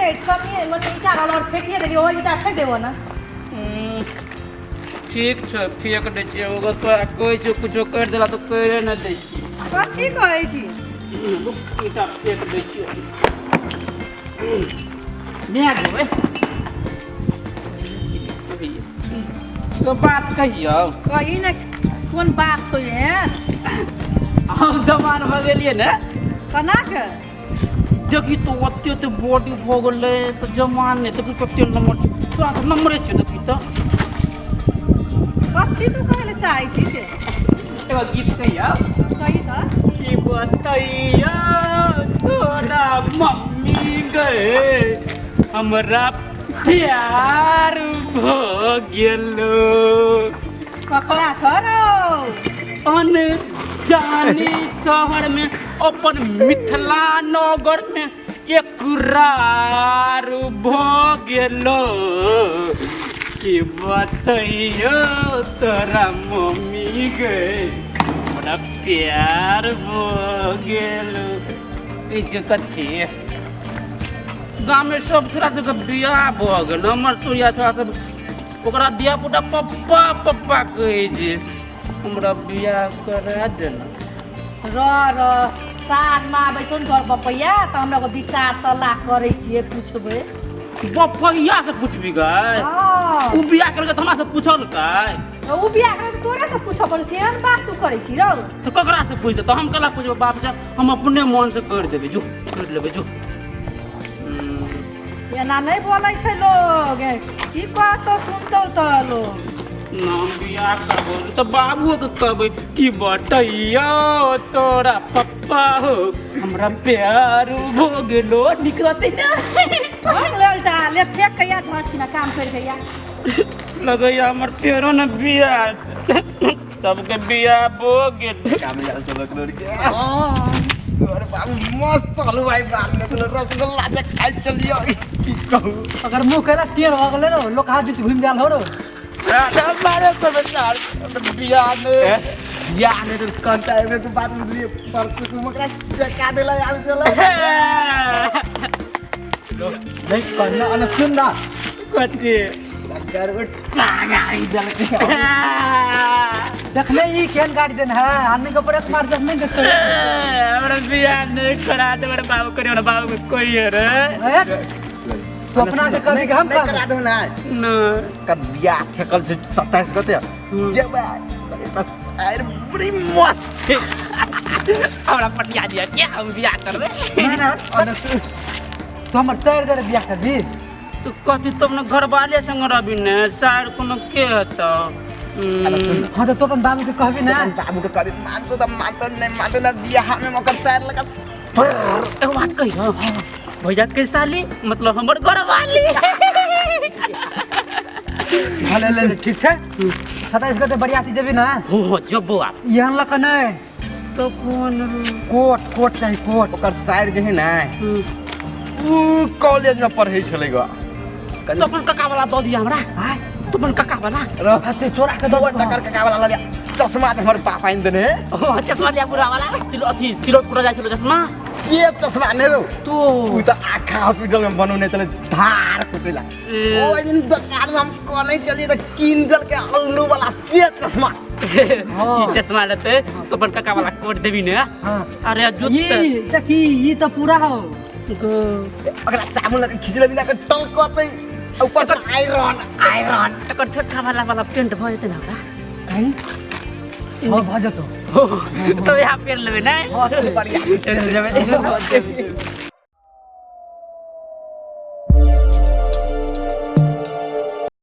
रे कमी मने ईटा रहल और फेकिए देलियै ओहि ईटा फेक देबो ना। ठीक छै, फेक दै छियै। ओकर तोरा कहै छियौ कुछो करि देला तऽ करिए नहि दै छियै। कथी कहै छी? ईटा फेक दै छियै। भए गेलै। तो बात कहियौ। कही ने, कोन बात छौ एहन? हम जवान भऽ गेलियै ने। केना के? देखी तो ओते ओते बॉडी भऽ गेलै तऽ जवान नहि। देखी कते नम्बर छै, तोरा तऽ नम्बरे छै। देखी तऽ। कथी तू कहै लए चाहै छी से? एगो गीत कहियौ। कही तऽ। की बतैया तोरा मम्मी गए, हमरा प्यार भऽ गेलो। ककरा सर? अनजानी शहर में, अपन मिथिला नगर में एकरार भऽ गेलो। की बतैयो तोरा मम्मी गे, हमरा प्यार भऽ गेलो। ई जे कथी गाममे सब छोरा सबके बियाह भऽ गेल, हमर तोरिया छोरा सब ओकरा धिया पुता पप्पा पप्पा कहै छै। हमरा बियाह करा देना। र र साँझमे आबै छौ ने तोहर बपैया तऽ हमरा एगो विचार सलाह करै छियै, पुछबै। बपैया से पुछबी गै? हँ। उ बियाह केलकै तऽ हमरा से पुछलकै? तऽ उ बियाह करै तऽ तोरे से पूछऽ पड़ै? केहन बात तू करै छी रौ? तऽ ककरा से पुछतै? तऽ हम केना पुछबै बाप से? हम अपने मन से करि देबै, जो करि लेबै जो। एना नहि बोलै छै लोग, की कहतौ सुनतौ तऽ लोग। नाम बियाह करबो तऽ बाबुओ के कहबै कि बटैया तोरा पप्पा हो, हमरा प्यार भो गेलो। नीक रहतै ने? भऽ गेलै उल्टा ले, फेक के या झट काम करि के या। लगैया हमर फेरो ने बियाह, सबके बियाह भो गेल। काम यार चलक लड़के। हँ। तोहर बाबू मस्त हलवाई बानने छलै रसगुल्ला, जे खाइ चलियो, की कहू। अगर मुँह कैला टेढ़ भऽ गेलै रो, लोक हाथ बीच घुमि गेल हो रो। मारे करबै बियाह ने। बियाह नहि तऽ कनता एबे के बात बुझलियै, परसू के ओकरा चका देला आयल छलै। नहीं करना अन सुन ना। कथी? घर टांग आई देलकै। देखले ई केहन गाड़ी देने है आदमी के ऊपर एक मार जब नहीं देखते। हमरा बियाह नहीं करा दे हमरा बाबू करे, हमरा बाबू के कोई रे। ए, तू अपना से कभी के हम नहीं करा दो ना। न। कर बियाह ठेकल छै 27 गते जेबै, बस आर बड़ी मस्त छै। हमरा पटिया दिया क्या, हम बियाह करबै। ना ना अन सुन। तू हमर सर दे बियाह करबी? तो कथी, तुम ने घरवाले संग रहबी ने, सार कोनो के हेतौ। अरे सुन। हाँ तऽ तू अपन बाबू के कहबी ना? अपन बाबू के कहबी, मानतो तऽ मानतो, नहीं मानतो ना बियाह में ओकर सर लगा। एगो बात कहियो, भैया के साली मतलब हमर घरवाली। हाँ, ले ले ले, ठीक छै, 27 गते बरियाती जेबी ना? हो जबो आप। एहन लऽ कऽ नहि। तो कोन? कोट, कोट चाही कोट। ओकर सार जे है ना, उ कॉलेज में पढ़ै छलै ग। तो अपन काका वाला दऽ दिया हमरा। आय? तो अपन काका वाला। रह। अते चोरा के दऽ दो देबो। टकर काका वाला लगे चश्मा जे हमर पापा आनि देने। ओ चश्मा दिया पूरा वाला अथी सिलोट पूरा जाइ छलो चश्मा। से चश्मा नहि रौ। तो? उ तऽ आखा हॉस्पिटल में बनौने छलै धार कुटेला। ओहि दिन दोकान में हम कहने चलिए तऽ कीन देलकै अल्लू वाला से चश्मा। ई चश्मा लेते तो अपन काका वाला कोट देबी ने? हाँ। अरे जूता। ई देखी, ई तऽ पूरा हो। ओकरा साबुन लगा खिचले बिना के टलकतै, ऊपर से आयरन आयरन। एकर छोटका वाला वाला पेंट भऽ जेतै ने हमरा? कहीं हाँ, भऽ जेतौ। तो यहाँ पेर लेबै ने। बढ़िया चलि जेबै।